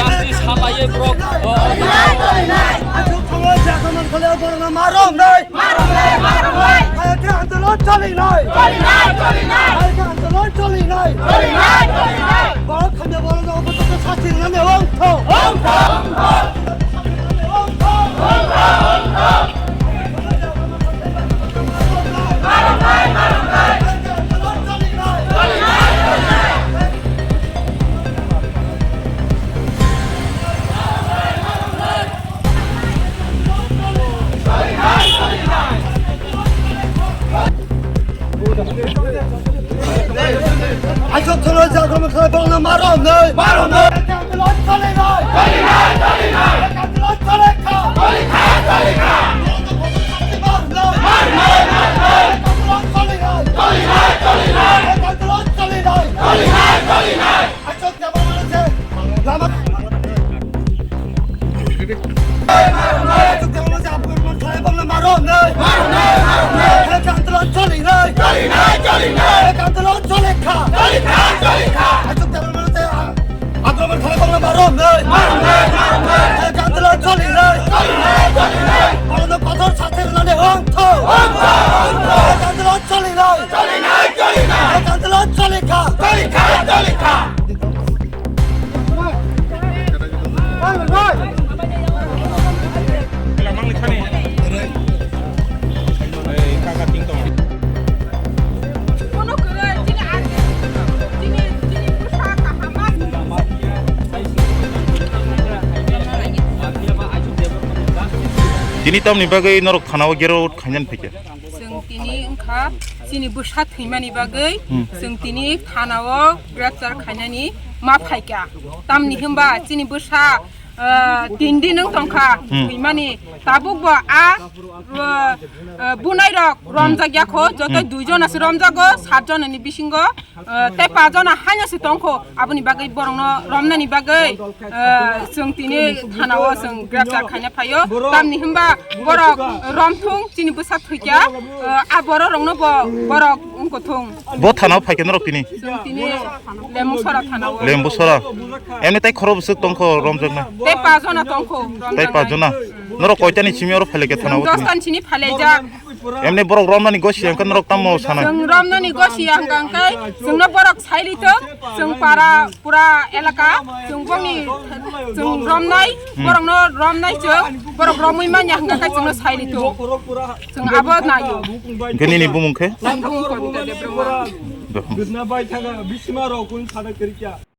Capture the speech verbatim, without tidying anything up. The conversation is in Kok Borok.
Justice hamlaiwi borok, o, o, Marom nai! Marom nai! Marom nai! Marom nai! Hai khe andolon choli nai! Choli nai! Choli nai! Hai khe andolon choli nai! Choli nai! Choli nai! Borok khamya borok no obo to sasti rwnani ongtho! Ongtho! Ongtho! Aisok thono jagrama khlai bangna maro nei. Maro nei. Choli nai, choli nai. Choli nai, choli nai. Choli kha, choli kha. Mar nai, mar nai. Choli nai, choli nai. Choli nai, choli nai. Choli nai, choli nai. Tini tamni bagwi norok thanao gero khainani phaikha? Chwng tini wngkha chini bwsa thwimani bagwi, hmm, chwng tini thanao greptar khainani ma phaikha. Tamni hwnba chini bwsa, ah, tin din wng tongkha, hmm, thwimani. Tabuk bo a, ah, ah, bunai rok romjak ya kho, joto, hmm, dui jona se romjago, sat jona ni bisingo. Ah, tei pajona haino se tongkho, aboni bagwi borokno romnani bagwi, ah, chwng tini thanao chwng greptar khaina phaio. Tamni hwnba borok romthung, chini bwsa thwikha, ah, a borok rokno bo borok wngkha thung. Bo thanao phaikha norok tini? Chwng tini Lembusora thanao. Lembusora. Emni tai khorok bwswk tongkho romjakna? Tei pajona tongkho romjaknai. Tei pajona. Norok koitani simi oro phailekha thanao tini? Dostani sini phailaijak. Emni borok romnani gosi hwnkhe norok tamo sanai? Chwng romnani gosi hwnkha hwnkhe chwngno borok sailithok, chwng para pura elaka, chwng bongni chwng romnai, hmm, borokno romnai chwng, borok romwi manya hwnkha hwnkhe chwngno sailithok. Chwng abo naio. Hwnkhe nini bumung khe? Ang bumung Kobita Debbarma. Dohon.